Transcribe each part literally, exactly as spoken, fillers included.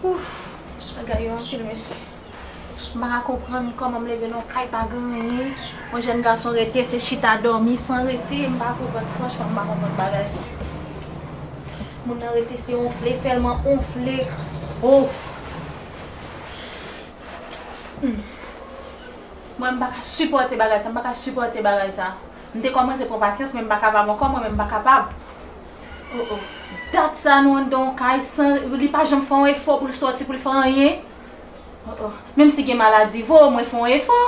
Ouf, bagay yo anpil, mesye. M pa ka konprann kòman m leve nan kay pa gen anyen. Yon jèn gason rete, se chita dòmi san rete. M pa konprann, franchman, m pa konprann bagay sa. Moun nan rete, se wonfle, sèlman wonfle. Ouf. Hmm. Mwen, m pa ka sipòte bagay sa, m pa ka sipòte bagay sa. M te kòmanse pran pasyans, men m pa kapab ankò, mwen menm m pa kapab. Oh, oh. Dat sa nou anndan yon kay san, li pa janm fè yon efò pou l sòti, pou l fè anyen. Oh, oh. Menm si gen maladi vre, omwen fè yon efò.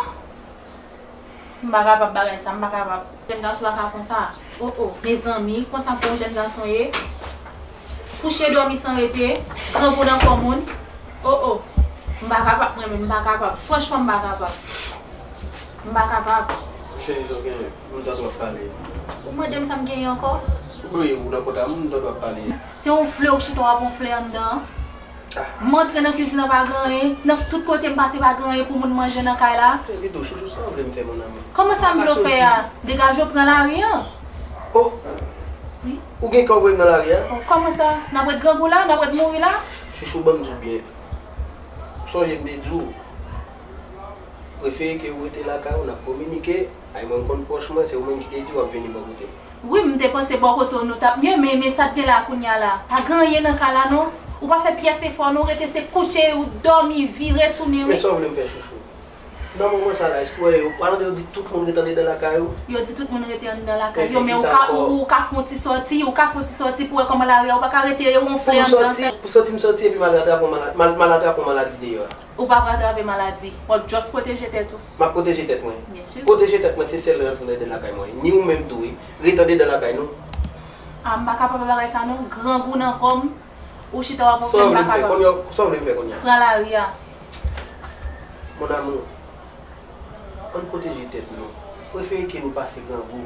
M pa kapab bagay sa, m pa kapab. Jèn gason pa ka konsa. Oh, oh. Mezanmi, konsa pou yon jèn gason ye. Kouche dòmi san rete, grangou nan kò moun. Oh, oh. M pa kapab, mwen menm, m pa kapab. Franchman, m pa kapab. M pa kapab. Cheri, sa w genyen? M tande w ap pale. Ou mande m sa m genyen ankò? Ou bliye ou nan kont a m, m tande w ap pale. Se wonfle ou chita w ap wonfle anndan an. Ah. M antre nan kizin nan, pa gen anyen. Nan tout kote m pase, pa gen anyen pou moun manje nan kay la. Cheri, tou, chouchou, sa w vle m fè, mon amour? Kòman sa m vle w fè a? Degaje w, pran lari an. Oh! Wi. Ou gen kè w voye m nan lari a? Oh, kòman sa? N ap ret grangou la? N ap ret mouri la? Chouchou, ban m di w byen. Sonje m te di w, prefere ke w rete lakay ou, n ap kominike. Ay, mwen, m konn pwòch mwen, se ou menm ki te di w ap vini bò kote m. Wi, m te panse bò kote w nou t ap mye, men, men sa k gen la kounye a la? Pa gen anyen nan kay la, non. Ou pa fè pyès efò, non. Rete se kouche, ou dòmi, vire, tounen, wi. Men sa w vle m fè, chouchou? Nan moman sa la, èske w wè yo pa tande yo di tout moun rete andedan lakay ou? Yo di tout moun rete anndan lakay yo, men ou ka, ou, ou ka fè yon ti sòti, ou ka fè yon ti sòti pou wè kòman lari a, ou pa ka rete wonfle anndan. Pou m sòti, pou sòti m sòti epi m al atrape yon mala-, m al, m al atrape yon maladi deyò a. Ou p ap atrape maladi. W ap just pwoteje tèt ou. M ap pwoteje tèt mwen. Byen si. Pwoteje tèt mwen, se sèl rete andedan lakay mwen. Ni ou menm tou, wi. Rete andedan lakay nou. A, m pa kapab ak bagay sa non. Grangou nan kò m. Ou chita w ap wonfle, m pa kapab. Sa w vle m fè? Kounye a, sa w vle m fè kounye a? Pran lari a. Mon amour, ann pwoteje tèt nou. Prefere ke nou pase grangou.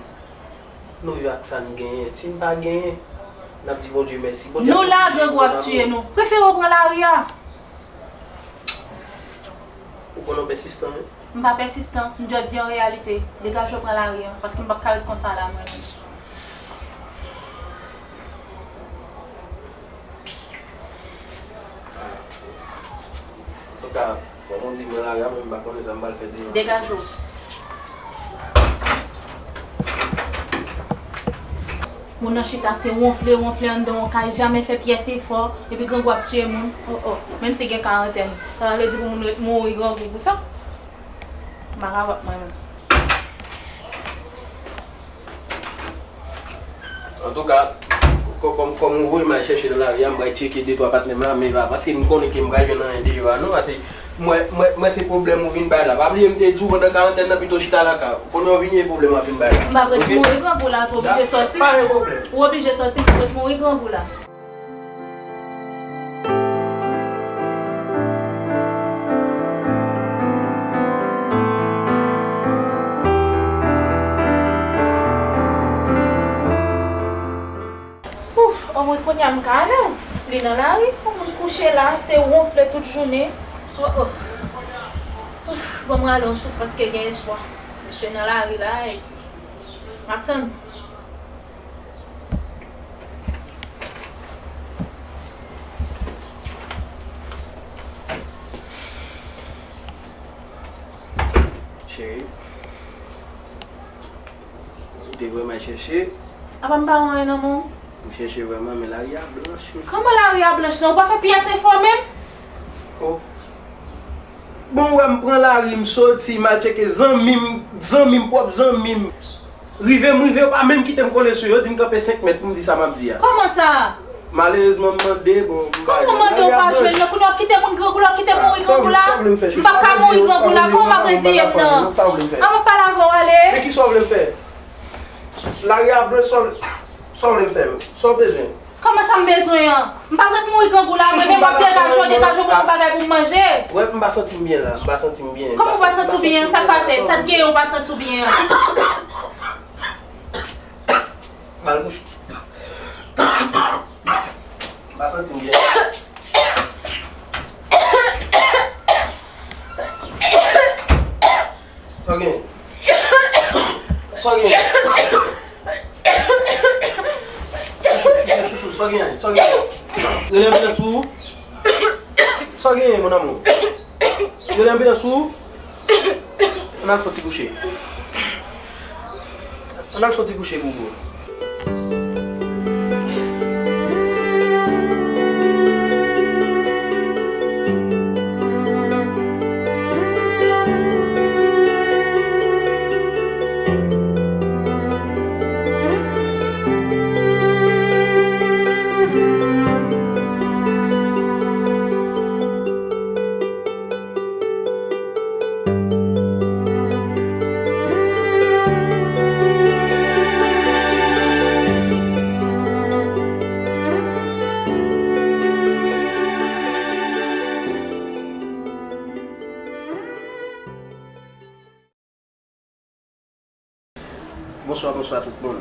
Nou viv ak sa n genyen. Si n pa genyen, n ap di Bondye mèsi. Bondye ap pwoteje nou. Nou la, grangou ap tiye nou. Prefere w pran lari a. Ou konnen w pèsistan, wi. M pa pèsistan, m just di yon reyalite. Degaje w pran lari an, paske m p ap ka ret konsa la, mwen menm. Antouka, kòm ou di, mwen lari a, mwen m pa konnen sa m pral fè deyò. Degaje w. Moun nan chita se wonfle, wonfle anndan yon kay, jamè fè pyès efò, epi grangou ap tiye moun. Oh, oh, menm si gen karantèn, sa pa vle di pou moun ret mouri grangou pou sa. M pa kapab mwen menm. Antouka, kò-, kòm, kòm ou voye m al chèche nan lari a, m pral tcheke de twa patnè m la, men pa, paske m konnen ke m pral jwenn anyen deyò a, non, paske mwen, mwen, mwen se pwoblèm ou vin bay la. Pa bliye m te di w pandan karantèn nan pito w chita lakay ou. Kounye a w vini e pwoblèm w ap vin bay la. M p ap ret mouri grangou la, tou oblije sòti. Pa gen pwoblèm. Ou oblije sòti, m p ap ret mouri grangou la. Ouf, omwen kounye a m ka alèz. Li nan lari, yon moun kouche la, se wonfle tout jounen. Oh, oh. Ouf, ban m rale yon souf paske gen espwa. Misye nan lari la, epi m ap tann. Cheri, ou te vrèman chèche. Apa m pa wè anyen nan men w? M chèche vrèman, men lari a blanch, chouchou. Kòman lari a blanch la? Ou pa fè pyès efò menm? Oh. Bon, ou wè m pran lari, m soti, m al tcheke zanmi m, zanmi m, pwòp zanmi m. Rive m rive, yo pa menm kite m kole sou yo, yo di m kanpe senk mèt pou m di sa m ap di a. Kòman sa? Malerezman, m mande, bon, m pa jwenn. Kòman w mande, w pa jwenn? Kounye a w kite moun grangou la, w kite mouri grangou la. M p ap ka mouri grangou la, kòman m ap reziye m nan? Sa w vle m fè? An, m ap pale avè w, ale. Men kisa w vle m fè? Lari a blanch, sa w, sa w vle m fè? Sa w bezwen? Kòman sa m bezwen an? M p ap ret mouri grangou la, mwen menm w ap degaje w, degaje w pou m bagay pou m manje. Wè, m pa santi m byen la, m pa santi m byen. Kòman w pa santi w byen an? Sa k pase? Sa t genyen w pa santi w byen an? Bal bouch. M pa santi m byen. Sa w gen? Sa w gen? Chouchou, chouchou, sa w gen? Sa w gen? Rele anbilans pou ou. Sa w genyen, mon amour? Yo rele anbilans pou ou? Ann al fè yon ti kouche. Ann al fè yon ti kouche, boubou. Bonswa, bonswa tout moun.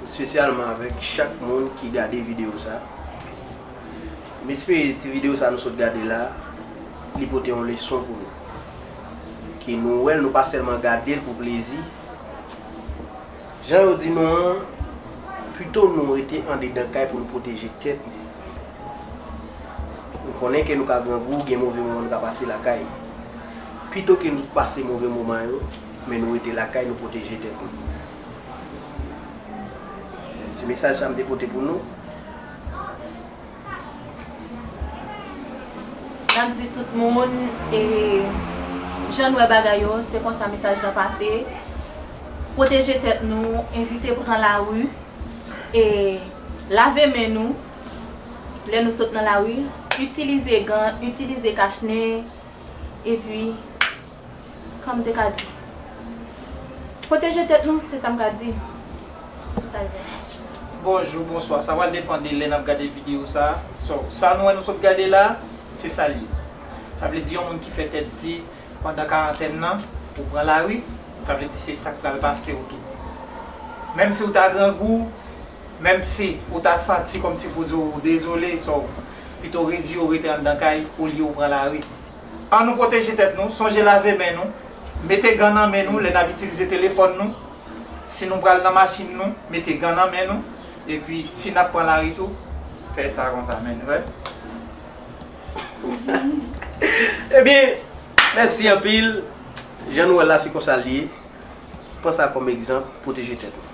Espesyalman avèk chak moun ki gade videyo sa. M espere ti videyo sa nou sot gade la, li pote yon leson pou nou. Ke nou wè l, nou pa sèlman gade l pou plezi. Jan yo di nou an, pito nou rete andedan kay pou nou pwoteje tèt nou. Nou konnen ke nou ka grangou, gen move moman nou ka pase lakay. Pito ke nou pase move moman yo, men nou rete lakay, nou pwoteje tèt nou. Se mesaj sa m te pote pou nou. N ap di tout moun, e, jan n wè bagay yo, se konsa mesaj lan pase. Pwoteje tèt nou, evite pran lari, e, lave men nou lè nou sot nan lari, itilize gan, itilize kachnen, epi Kòm m te ka di. Pwoteje tèt nou, se sa m ka di. Sa l vre. Bonjou, bonswa. Sa pral depann de lè n ap gade videyo sa. So, sa nou wè nou sot gade la, se sa l ye. Sa vle di yon moun ki fè tèt di pandan karantèn nan, ou pran lari, sa vle di se sa k pral pase w tou. Menm si w ta grangou, menm si ou ta santi kòmsi pou di w dezole, so, pito reziye w rete anndan kay olye w pran lari. Ann nou pwoteje tèt nou, sonje lave men nou, mete gan nan men nou lè n ap itilize telefòn nou, si nou pral nan machin nou, mete gan nan men nou, epi si n ap pran lari tou, fè sa konsa, men nou wè. Ebyen, mèsi anpil. Jan nou wè l la, se konsa l ye. Pran sa kòm egzanp, pwoteje tèt nou.